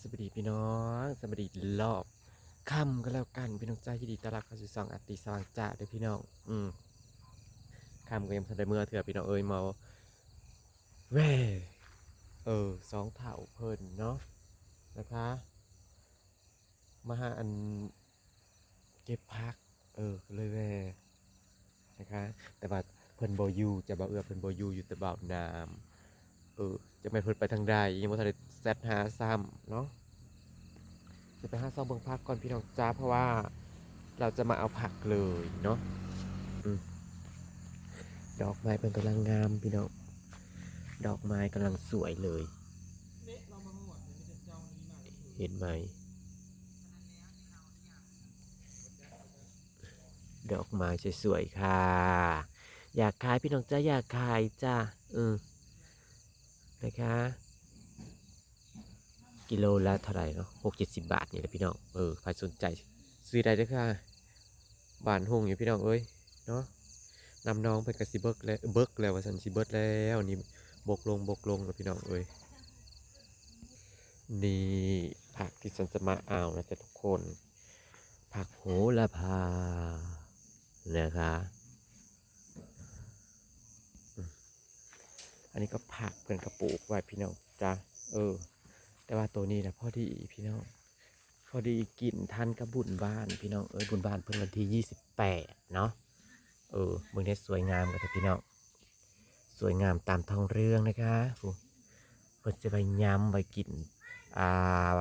ສະບາຍດີພີ່ນ້ອງ ສະບາຍດີລອບຄ່ຳກໍແລ້ວກັນພີ່ນ້ອງຈ້າ. ຍິນດີຕ້ອນຮັບເຂົ້າສູ່ຊ່ອງອາຕິສະຫວ່າງຈະເດີ້ພີ່ນ້ອງ. ອືມ ຄ່ຳກໍຍັງບໍ່ທັນໄດ້ເມືອເທື່ອພີ່ນ້ອງເອີຍ ມາແວ່ ເອີ ສອງເຖົ້າເພິ່ນເນາະ ນະຄະ ມາຫາອັນ ເກັບຜັກ ເອີ ກໍເລີຍແວ່ນະຄະ. ແຕ່ວ່າເພິ່ນບໍ່ຢູ່ ຈະ ບ່າວເອື້ອເພິ່ນບໍ່ຢູ່ ຢູ່ແຕ່ບ່າວນ້ຳ. ເອີ ຈັກແມ່ນເພິ່ນໄປທາງໃດ ຍັງບໍ່ທັນໄດ້ແຊັດຫາຊ້ຳເນາະ. ຊິໄປຫາຊອກເບິ່ງຜັກກ່ອນພີ່ນ້ອງຈ້າ ເພາະວ່າເຮົາຈະມາເອົາຜັກເລີຍເນາະ. ອືມ ດອກໄມ້ເພິ່ນກຳລັງງາມພີ່ນ້ອງ ດອກໄມ້ກຳລັງສວຍເລີຍ ເຫັນໄໝ? ດອກໄມ້ສວຍໆ ຄ່ະ ຢາກຂາຍພີ່ນ້ອງຈ້າ ຢາກຂາຍຈ້າ. ເອີ ນະຄະ ກິໂລລະເທົ່າໃດເນາະ ຫົກເຈັດສິບບາດນີ້ແຫຼະພີ່ນ້ອງ. ເອີ ໃຜສົນໃຈຊື້ໄດ້ເດີ້ຄ່ະ ບານຮຸ່ງຢູ່ພີ່ນ້ອງເອີຍເນາະ. ນ້ຳນອງເພິ່ນກໍຊິເບິກແລ້ວ ເບິກແລ້ວວ່າຊັ້ນ ຊິເບິດແລ້ວນີ້ ບົກລົງ ບົກລົງແລ້ວພີ່ນ້ອງເອີຍ. ນີ້ຜັກທີ່ສັນຈະມາເອົານະຈ໊ະທຸກຄົນ ຜັກໂຫລະພານະຄະ. ອືມ ອັນນີ້ກໍຜັກເພິ່ນກໍປູກໄວ້ພີ່ນ້ອງຈ້າ. ເອີ ແຕ່ວ່າໂຕນີ້ນະພໍດີພີ່ນ້ອງ ພໍດີກິນທັນກັບບຸນບ້ານພີ່ນ້ອງເອີຍ. ບຸນບ້ານເພິ່ນວັນທີຊາວແປດເນາະ. ເອີ ເບິ່ງແດ່ ສວຍງາມຄັກແທ້ພີ່ນ້ອງ ສວຍງາມຕາມທ້ອງເລື່ອງນະຄະ. ຜູ້ ເພິ່ນຊິໄວ້ຍຳໄວ້ກິນ ອ່າ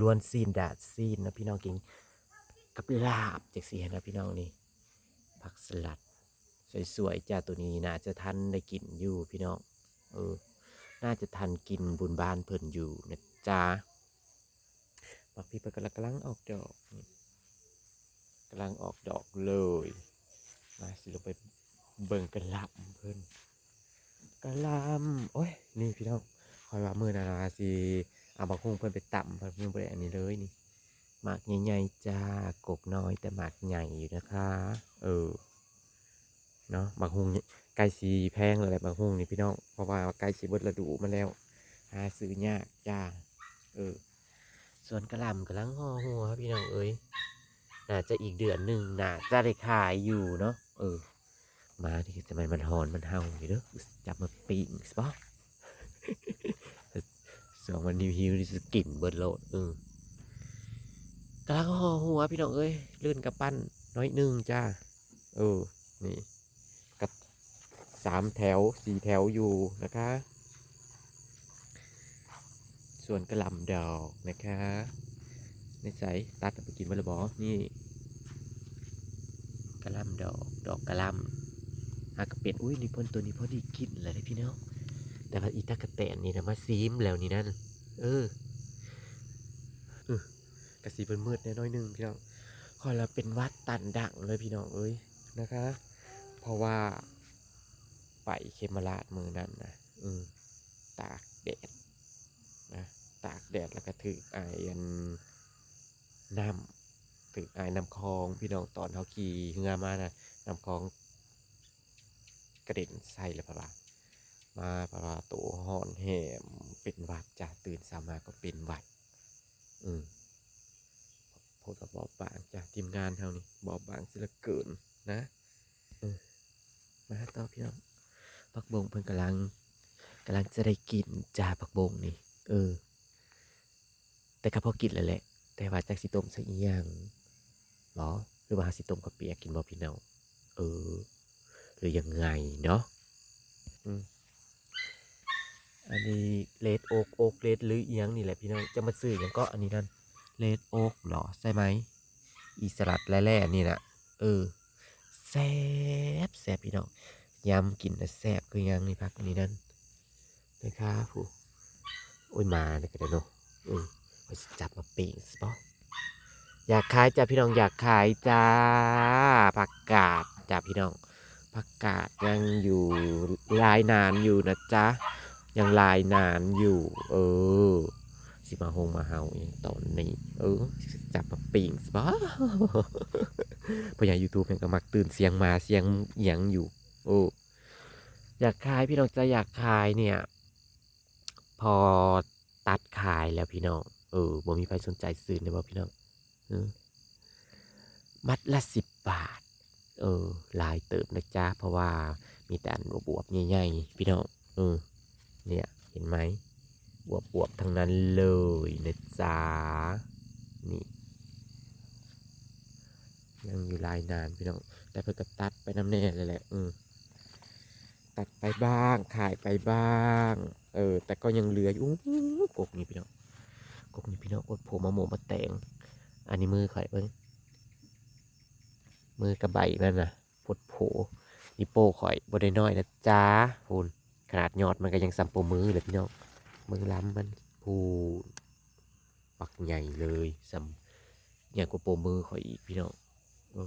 ລວນຊີ້ນ ດາດຊີ້ນເນາະພີ່ນ້ອງ ກິນກັບລາບຈັ່ງຊີ້ຫັ້ນນະພີ່ນ້ອງ. ນີ້ ຜັກສະຫຼັດ ສວຍໆ ຈ້າ. ໂຕນີ້ໜ້າຈະທັນໄດ້ກິນຢູ່ພີ່ນ້ອງ ເອີ ໜ້າຈະທັນກິນບຸນບ້ານເພິ່ນຢູ່ນະຈ໊ະ. ໝາກພີເພິ່ນກຳລັງ ກຳລັງອອກດອກ ກຳລັງອອກດອກເລີຍ. ມາ ຊິລົງໄປເບິ່ງກະຫຼ່ຳເພິ່ນ ກະຫຼ່ຳ. ໂອ້ຍ ນີ້ພີ່ນ້ອງ ຂ້ອຍວ່າມື້ນັ້ນວ່າຊິເອົາໝາກຮຸ່ງເພິ່ນໄປຕຳ ເພິ່ນຍັງບໍ່ໄດ້ອັນນີ້ເລີຍນີ້. ໝາກໃຫຍ່ໆ ຈ້າ ກົກນ້ອຍແຕ່ໝາກໃຫຍ່ຢູ່ນະຄະ. ເອີ ເນາະ ໝາກຮຸ່ງໃກ້ຊິແພງແລ້ວແຫຼະ ໝາກຮຸ່ງນີ້ພີ່ນ້ອງ ເພາະວ່າໃກ້ຊິເບິດລະດູມັນແລ້ວ ຫາຊື້ຍາກຈ້າ. ເອີ ສວນກະຫຼ່ຳກຳລັງຫໍ່ຫົວພີ່ນ້ອງເອີຍ ໜ້າຈະອີກເດືອນໜຶ່ງໜ້າຈະໄດ້ຂາຍຢູ່ເນາະ. ເອີ ມານີ້ຈະແມ່ນມັນຮ້ອນມັນເຫົ່າຢູ່ເດີ້ ຈັບມາປີ້ງຊິບໍ ຊ່ວງມັນຫິວໆ ນີ້ຊິກິນເບິດໂລດ. ເອີ ກຳລັງຫໍ່ຫົວພີ່ນ້ອງເອີຍ ລື່ນກະປັ່ນໜ້ອຍໜຶ່ງຈ້າ. ເອີ ນີ້ ກັບສາມແຖວສີ່ແຖວຢູ່ນະຄະ ສວນກະຫຼ່ຳດອກນະຄະ. ໃນໃສ ຕັດເອົາໄປກິນເບິດແລ້ວບໍ? ນີ້ ກະຫຼ່ຳດອກ ດອກກະຫຼ່ຳ ຫາກະເປັນ. ອຸ້ຍ ນີ້ເພິ່ນ ໂຕນີ້ພໍດີກິນແລ້ວເດ້ພີ່ນ້ອງ ແຕ່ວ່າອີຕາກະແຕນນີ້ນະມາຊີມແລ້ວນີ້ນັ້ນ. ເອີ ກະຊິມືດໆ ແດ່ໜ້ອຍໜຶ່ງພີ່ນ້ອງ ຂ້ອຍລະເປັນຫວັດຕັນດັງເລີຍພີ່ນ້ອງເອີຍນະຄະ ເພາະວ່າໄປເຂມມະລາດມື້ນັ້ນນະ ເອີ ຕາກແດດນະ ຕາກແດດແລ້ວກະຖືກອາຍອັນ ນ້ຳ ຖືກອາຍນ້ຳຄອງພີ່ນ້ອງ. ຕອນເຮົາຂີ່ເຮືອມານະ ນ້ຳຄອງກະເດັນໃສ່ລະ ເພາະວ່າ ມາ ເພາະວ່າໂຕຮ້ອນແຮງ ເປັນຫວັດຈ້າ ຕື່ນເຊົ້າມາກໍເປັນຫວັດ. ອື ໂພດວ່າບອບບາງຈ້າ ທີມງານເຮົານີ້ບອບບາງເສຍເຫຼືອເກີນນະ. ເອີ ມາຕໍ່ພີ່ນ້ອງ ຜັກບົ້ງເພິ່ນກຳລັງ ກຳລັງຈະໄດ້ກິນຈ້າ ຜັກບົ້ງນີ້. ເອີ ແຕ່ກໍພໍກິນແລ້ວແຫຼະ ແຕ່ວ່າຈັກຊິຕົ້ມໃສ່ອີ່ຫຍັງບໍ ຫຼືວ່າເຮົາຊິຕົ້ມເຂົ້າປຽກກິນບໍພີ່ນ້ອງ? ເອີ ຫຼືຍັງໄງເນາະ. ອື ອັນນີ້ເລດໂອກ ໂອກເລດ ຫຼືອີ່ຫຍັງນີ້ແຫຼະພີ່ນ້ອງ ຈະມາຊື່ຫຍັງເກາະ ອັນນີ້ນັ້ນ ເລດໂອກເນາະ ໃຊ່ໄໝ? ອີສະຫຼັດແຫຼ້ໆ ນີ້ນະ. ເອີ ແຊບ ແຊບພີ່ນ້ອງ ຍຳກິນນະແຊບຄືຫຍັງນີ້ ຜັກອັນນີ້ນັ້ນ ແມ່ຄ້າຜູ້. ໂອ້ຍ ມາແລ້ວກໍໄດ້ເນາະ. ເອີ ຂ້ອຍຊິຈັບມາປີ້ງຊິບໍ? ຢາກຂາຍຈ້າພີ່ນ້ອງ ຢາກຂາຍຈ້າ ຜັກກາດຈ້າພີ່ນ້ອງ ຜັກກາດຍັງຢູ່ ລາຍນານຢູ່ນະຈ໊ະ ຍັງລາຍນານຢູ່. ເອີ ຊິມາຫົ່ງມາເຫົ່າຫຍັງຕອນນີ້ ເອີ ຊິຈັບມາປີ້ງຊິບໍ? ພໍ່ໃຫຍ່ຢູທູບເພິ່ນກໍມັກຕື່ນສຽງໝາສຽງຫຍັງຢູ່. ໂອ້ ຢາກຂາຍພີ່ນ້ອງຈ້າ ຢາກຂາຍເນຍ ພໍ ຕັດຂາຍແລ້ວພີ່ນ້ອງ. ເອີ ບໍ່ມີໃຜສົນໃຈຊື້ແມ່ນບໍ່ພີ່ນ້ອງ? ເອີ ມັດລະສິບບາດ. ເອີ ຫຼາຍເຕີບນະຈ໊ະ ເພາະວ່າມີແຕ່ອັນອວບໆໃຫຍ່ໆ ພີ່ນ້ອງ. ເອີ ເນຍ ເຫັນໄໝ? ອວບໆທັງນັ້ນເລີຍນະຈ໊ະ. ນີ້ ຍັງຢູ່ຫຼາຍນານພີ່ນ້ອງ ແຕ່ເພິ່ນກໍຕັດໄປນຳແດ່ແລ້ວແຫຼະ. ເອີ ຕັດໄປບ້າງ ຂາຍໄປບ້າງ. ເອີ ແຕ່ກໍຍັງເຫຼືອຢູ່. ໂອ້ ກົກນີ້ພີ່ນ້ອງ ກົກນີ້ພີ່ນ້ອງ ກົກໂຜມາໂໝມາແຕງ. ອັນນີ້ມືຂ້ອຍເບິ່ງ ມືກັບໃບມັນນະ ໂພດໂພ. ນິ້ວໂປ້ຂ້ອຍບໍ່ໄດ້ນ້ອຍນະຈ໊ະ ພຸ້ນ ຂະໜາດຍອດມັນກໍຍັງສ່ຳໂປ້ມືເລີຍພີ່ນ້ອງ. ເບິ່ງລຳມັນ ພຸ້ນ ບັກໃຫຍ່ເລີຍ ສ່ຳໃຫຍ່ກວ່າໂປ້ມືຂ້ອຍອີກພີ່ນ້ອງ. ໂອ້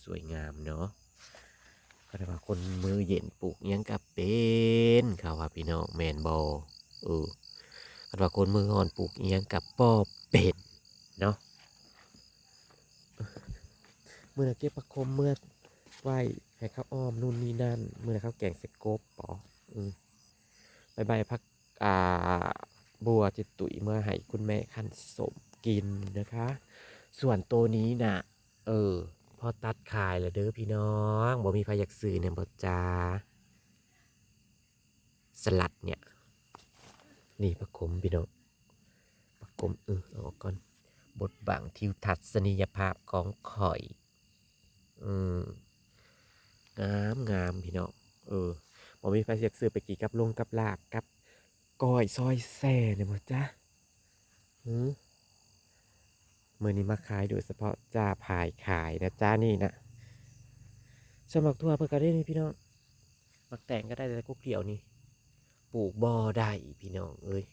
ສວຍງາມເນາະ. ເຂົາວ່າຄົນມືເຢັນປູກຫຍັງກໍເປັນ ເຂົາວ່າພີ່ນ້ອງ ແມ່ນບໍ່? ເອີ ເຂົາວ່າຄົນມືຮ້ອນປູກອີ່ຫຍັງກໍບໍ່ເປັນເນາະ. ມື້ນັ້ນເກັບຜັກຂົມເມືອໄວ້ໃຫ້ເຂົາອອມ ນູ່ນນີ້ນັ້ນ ມື້ນັ້ນເຂົາແກງໃສ່ກົບບໍ. ອື ໄປໃບຜັກ ອ່າ ບົວເຈຕຸຍເມືອໃຫ້ຄຸນແມ່ຄັນສົມກິນນະຄະ. ສ່ວນໂຕນີ້ນະ ເອີ ພໍຕັດຂາຍແລ້ວເດີພີ່ນ້ອງ ບໍ່ມີໃຜຢາກຊື້ແມ່ນບໍ່ຈ໊ະ? ສະຫຼັດເນຍ ນີ້ຜັກຂົມພີ່ນ້ອງ ຜັກຂົມ. ເອີ ເອົາອອກກ່ອນ ບົດບັງທິວທັດສະນີຍະພາບຂອງຂ້ອຍ. ອື ງາມໆ ພີ່ນ້ອງ. ເອີ ບໍ່ມີໃຜຢາກຊື້ໄປກິນກັບລົງກັບລາບ ກັບກ້ອຍຊອຍແຊແມ່ນບໍ່ຈ໊ະ? ຫື ມື້ນີ້ມາຂາຍໂດຍສະເພາະຈ້າ ພາຍຂາຍນະຈ້ານີ້ນະ. ສ່ວນໝາກຖົ່ວເພິ່ນກໍໄດ້ນີ້ພີ່ນ້ອງ ໝາກແຕງກໍໄດ້ ແຕ່ກົກດຽວນີ້ ປູກບໍ່ໄດ້ພີ່ນ້ອງເອີຍ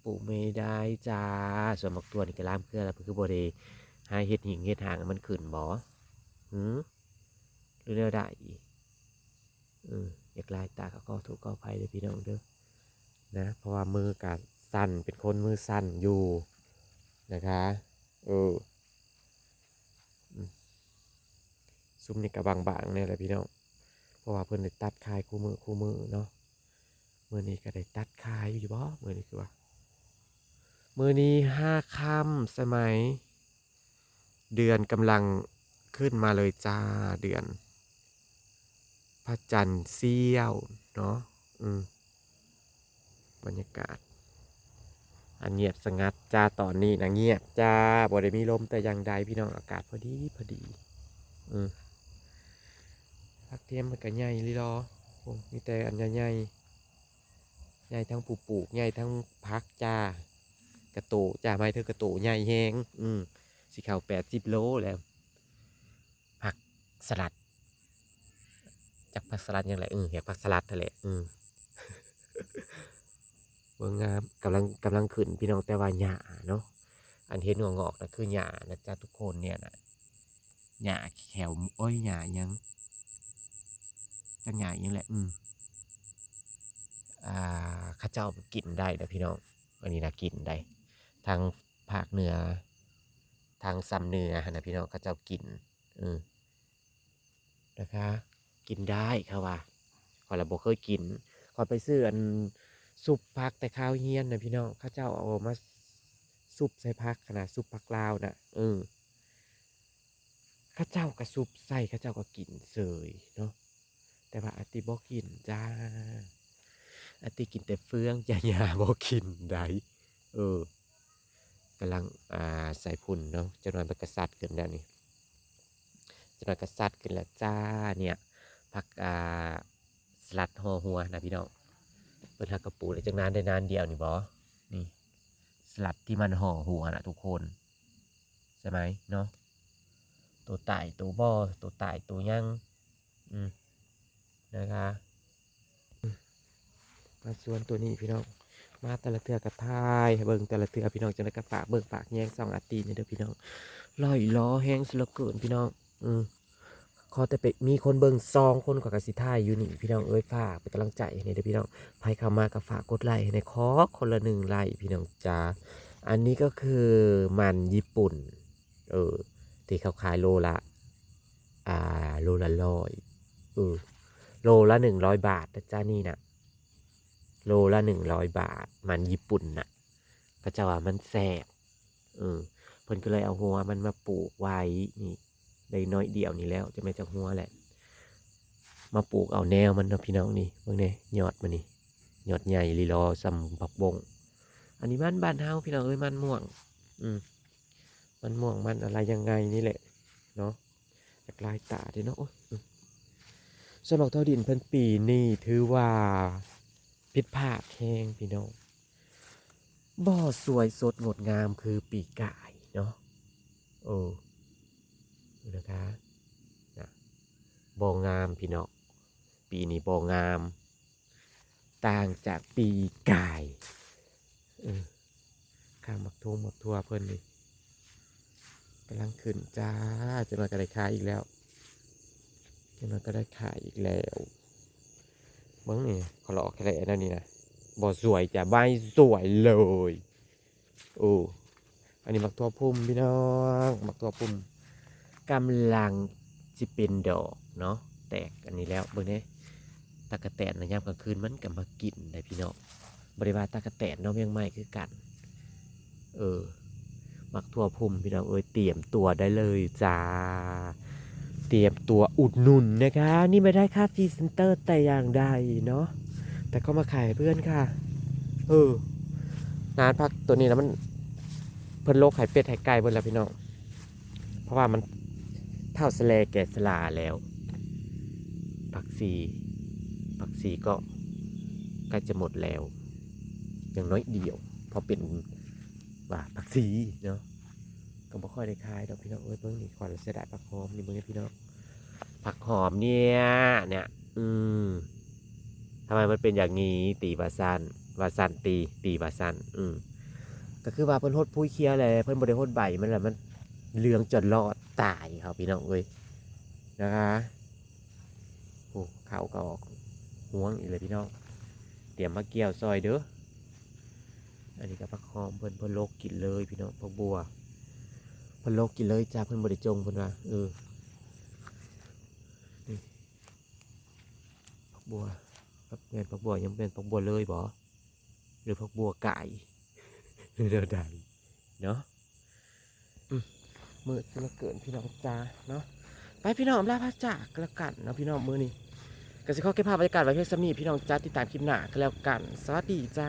ປູກບໍ່ໄດ້ຈ້າ. ສ່ວນໝາກຖົ່ວນີ້ກໍລາມເຄືອແລ້ວ ເພິ່ນຄືບໍ່ໄດ້ຫາເຮັດຫີງເຮັດຫາງໃຫ້ມັນຂຶ້ນບໍ? ຫື ຫຼືແນວໃດ? ເອີ ຢາກລາຍຕາກໍຂໍໂທດຂໍອະໄພເດີພີ່ນ້ອງເດີນະ ເພາະວ່າມືກໍສັ່ນ ເປັນຄົນມືສັ່ນຢູ່ນະຄະ. ເອີ ອື ຊຸມນີ້ກໍບາງໆແດ່ແຫຼະພີ່ນ້ອງ ເພາະວ່າເພິ່ນໄດ້ຕັດຂາຍຄູ່ມື້ຄູ່ມື້ເນາະ. ມື້ນີ້ກໍໄດ້ຕັດຂາຍຢູ່ບໍ? ມື້ນີ້ຄືວ່າ ມື້ນີ້ຫ້າຄ່ຳໃຊ່ໄໝ? ເດືອນກຳລັງຂຶ້ນມາເລີຍຈ້າ ເດືອນພະຈັນສ່ຽວເນາະ. ອື ບັນຍາກາດອັນງຽບສະຫງັດຈ້າ ຕອນນີ້ນະ ງຽບຈ້າ ບໍ່ໄດ້ມີລົມແຕ່ຢ່າງໃດພີ່ນ້ອງ ອາກາດພໍດີພໍດີ. ອື ຜັກທຽມມັນກໍໃຫຍ່ລີຫຼໍ ໂອ້ ມີແຕ່ອັນໃຫຍ່ໆ ໃຫຍ່ທັງຜູ້ປູກ ໃຫຍ່ທັງຜັກຈ້າ ກະໂຕຈ້າ ໝາຍເຖິງກະໂຕໃຫຍ່ແຮງ. ອື ຊິເຂົ້າແປດສິບໂລແລ້ວ ຜັກສະຫຼັດ ຈັກຜັກສະຫຼັດຫຍັງແຫຼະ ເອີ ຫຍັງຜັກສະຫຼັດຫັ້ນແຫຼະ. ອື ເບິ່ງງາມ ກຳລັງ ກຳລັງຂຶ້ນພີ່ນ້ອງ ແຕ່ວ່າຫຍ້າເນາະ ອັນເຫັນງອກໆນະຄືຫຍ້ານະຈ້າທຸກຄົນ ເນຍນະ ຫຍ້າແຂ້ວ ໂອ້ຍ ຫຍ້າຫຍັງ ຈັກຫຍ້າຫຍັງແຫຼະ. ອື ອ່າ ເຂົາເຈົ້າກິນໄດ້ນະພີ່ນ້ອງ ອັນນີ້ນະກິນໄດ້ ທາງພາກເໜືອ ທາງຊຳເໜືອຫັ້ນນະພີ່ນ້ອງ ເຂົາເຈົ້າກິນ. ເອີ ນະຄະ ກິນໄດ້ເຂົາວ່າ ຂ້ອຍລະບໍ່ເຄີຍກິນ. ຂ້ອຍໄປຊື້ອັນຊຸບຜັກແຕ່ຄາວຮຽນນະພີ່ນ້ອງ ເຂົາເຈົ້າເອົາມາຊຸບໃສ່ຜັກຫັ້ນນະ ຊຸບຜັກລາວນະ. ເອີ ເຂົາເຈົ້າກໍຊຸບໃສ່ ເຂົາເຈົ້າກໍກິນເສີຍເນາະ ແຕ່ວ່າອາຕິບໍ່ກິນຈ້າ ອາຕິກິນແຕ່ເຟືອງຈ້າ ຫຍ້າບໍ່ກິນໃດ໋. ເອີ ກຳລັງ ອ່າ ໃສ່ຝຸ່ນເນາະ ຈັກໜ່ອຍມັນກະສັດຂຶ້ນແລ້ວນີ້ ຈັກໜ່ອຍກະສັດຂຶ້ນແລ້ວຈ້າ. ເນຍ ຜັກ ອ່າ ສະຫຼັດຫໍ່ຫົວນະພີ່ນ້ອງ ເພິ່ນຫາກະປູກໄດ້ຈັກນານ ໄດ້ນານດຽວນີ້ບໍ? ນີ້ ສະຫຼັດທີ່ມັນຫໍ່ຫົວນະທຸກຄົນ ໃຊ່ໄໝເນາະ ໂຕຕາຍໂຕບໍ່ ໂຕຕາຍໂຕຫຍັງ. ອືມ ນະຄະ ມາສວນໂຕນີ້ພີ່ນ້ອງ ມາແຕ່ລະເທື່ອກໍຖ່າຍໃຫ້ເບິ່ງແຕ່ລະເທື່ອພີ່ນ້ອງ ຈັ່ງໃດກໍຝາກເບິ່ງຝາກແຍງຊ່ອງອາຕິແດ່ເດີພີ່ນ້ອງ. ຫຼອຍຫຼໍແຮງເສຍເຫຼືອເກີນພີ່ນ້ອງ. ອືມ ຂໍແຕ່ໄປມີຄົນເບິ່ງສອງຄົນ ຂ້ອຍກໍຊິຖ່າຍຢູ່ນີ້ພີ່ນ້ອງເອີຍ. ຝາກເປັນກຳລັງໃຈໃຫ້ແດ່ເດີພີ່ນ້ອງ ໃຜເຂົ້າມາກໍຝາກກົດໄລ້ໃຫ້ແດ່ ຂໍຄົນລະໜຶ່ງໄລ້ພີ່ນ້ອງຈ໋າ. ອັນນີ້ກໍຄືມັນຍີ່ປຸ່ນ ເອີ ທີ່ເຂົາຂາຍໂລລະ ອ່າ ໂລລະຮ້ອຍ ເອີ ໂລລະໜຶ່ງຮ້ອຍບາດນະຈ້າ ນີ້ນະ ໂລລະໜຶ່ງຮ້ອຍບາດ ມັນຍີ່ປຸ່ນນະ. ເຂົາເຈົ້າວ່າມັນແຊບ ເອີ ເພິ່ນກໍເລີຍເອົາຫົວມັນມາປູກໄວ້ນີ້ ໄດ້ໜ້ອຍດຽວນີ້ແລ້ວ ຈະແມ່ນຈັກຫົວແຫຼະ ມາປູກເອົາແນວມັນເນາະພີ່ນ້ອງ. ນີ້ເບິ່ງແດ່ ຍອດມັນນີ້ ຍອດໃຫຍ່ລີຫຼໍ່ສ່ຳຜັກບົ້ງ. ອັນນີ້ມັນບ້ານເຮົາພີ່ນ້ອງເອີຍ ມັນມ່ວງ ອືມ ມັນມ່ວງ ມັນອະໄລຍັງໄງນີ້ແຫຼະເນາະ ຢາກລາຍຕາເດ້ເນາະ. ໂອ້ຍ ອືມ ສ່ວນໝາກຖົ່ວດິນເພິ່ນປີນີ້ຖືວ່າຜິດພາດແຮງພີ່ນ້ອງ ບໍ່ສວຍສົດງົດງາມຄືປີກາຍເນາະ. ເອີ ເບິ່ງນະຄະ ນະ ບໍ່ງາມພີ່ນ້ອງ ປີນີ້ບໍ່ງາມ ຕ່າງຈາກປີກາຍ. ເອີ ຂ້າງໝາກຖົ່ວ ໝາກຖົ່ວເພິ່ນນີ້ກຳລັງຂຶ້ນຈ້າ ຈັກໜ້ອຍກໍໄດ້ຂາຍອີກແລ້ວ ຈັກໜ້ອຍກໍໄດ້ຂາຍອີກແລ້ວ. ເບິ່ງນີ້ ຂະຫຼໍ່ແຄແຫຼະແນວນີ້ນະ ບໍ່ສວຍຈ້າ ບໍ່ສວຍເລີຍ. ໂອ້ ອັນນີ້ໝາກຖົ່ວພຸ່ມພີ່ນ້ອງ ໝາກຖົ່ວພຸ່ມກຳລັງຊິເປັນດອກເນາະ ແຕກອັນນີ້ແລ້ວ. ເບິ່ງເດ້ ຕັກກະແຕນນະ ຍາມກາງຄືນມັນກໍມາກິນໄດ໋ພີ່ນ້ອງ ບໍ່ໄດ້ວ່າຕັກກະແຕນເນາະ ແມງໄມ້ຄືກັນ. ເອີ ໝາກຖົ່ວພຸ່ມພີ່ນ້ອງເອີຍ ຕຽມຕົວໄດ້ເລີຍຈ້າ ຕຽມຕົວອຸດໜູນນະຄະ. ນີ້ບໍ່ໄດ້ຄ່າພຣີເຊັນເຕີແຕ່ຢ່າງໃດເນາະ ແຕ່ເຂົາມາຂາຍໃຫ້ເພື່ອນຄ່ະ. ເອີ ນານຜັກໂຕນີ້ນະ ມັນ ເພິ່ນໂລກໃຫ້ເປັດໃຫ້ໄກ່ເບິດແລ້ວພີ່ນ້ອງ ເພາະວ່າມັນເຖົ້າຊະແລແກ່ຊະລາແລ້ວ. ຜັກຊີ ຜັກຊີກໍໃກ້ຈະໝົດແລ້ວ ຍັງໜ້ອຍດຽວ ເພາະເປັນວ່າຜັກຊີເນາະ ກໍບໍ່ຄ່ອຍໄດ້ຂາຍດອກພີ່ນ້ອງເອີຍ. ເບິ່ງນີ້ ຂ້ອຍລະເສຍດາຍຜັກຫອມນີ້ ເບິ່ງເດ້ພີ່ນ້ອງ ຜັກຫອມເນຍ ເນຍ ອືມ ທຳໄມມັນເປັນຢ່າງນີ້ ຕີວ່າຊັ້ນ ວ່າຊັ້ນ ຕີ ຕີວ່າຊັ້ນ. ອືມ ກໍຄືວ່າເພິ່ນຫົດປຸ໋ຍເຄຍແຫຼະ ເພິ່ນບໍ່ໄດ້ຫົດໃບມັນລະ ມັນເຫຼືອງຈົນລອດຕາຍເຂົາ ພີ່ນ້ອງເອີຍ ນະຄະ. ໂອ້ ເຂົ້າກໍອອກຮວງອີກແລ້ວພີ່ນ້ອງ ຕຽມມາກ່ຽວຊ່ອຍເດີ້. ອັນນີ້ກໍຜັກຫອມເພິ່ນ ເພິ່ນໂລກກິນເລີຍພີ່ນ້ອງ ຜັກບົວ ເພິ່ນໂລກກິນເລີຍຈ້າ ເພິ່ນບໍ່ໄດ້ຈົ່ງ ເພິ່ນວ່າ ເອີ ນີ້ ຜັກບົວ ແມ່ນຜັກບົວ ຍັງແມ່ນຜັກບົວເລີຍບໍ ຫຼືຜັກບົວກາຍ ຫຼືແນວໃດເນາະ. ອືມ ມືດຊິມາເກີນພີ່ນ້ອງຈ້າເນາະ. ໄປພີ່ນ້ອງ ອຳລາພາຈາກກໍແລ້ວກັນເນາະພີ່ນ້ອງ ມື້ນີ້ກໍຊິຂໍເກັບພາບບັນຍາກາດໄວ້ພຽງສ່ຳນີ້ ພີ່ນ້ອງຈ້າ ຕິດຕາມຄລິບໜ້າກໍແລ້ວກັນ ສະຫວັດດີຈ້າ.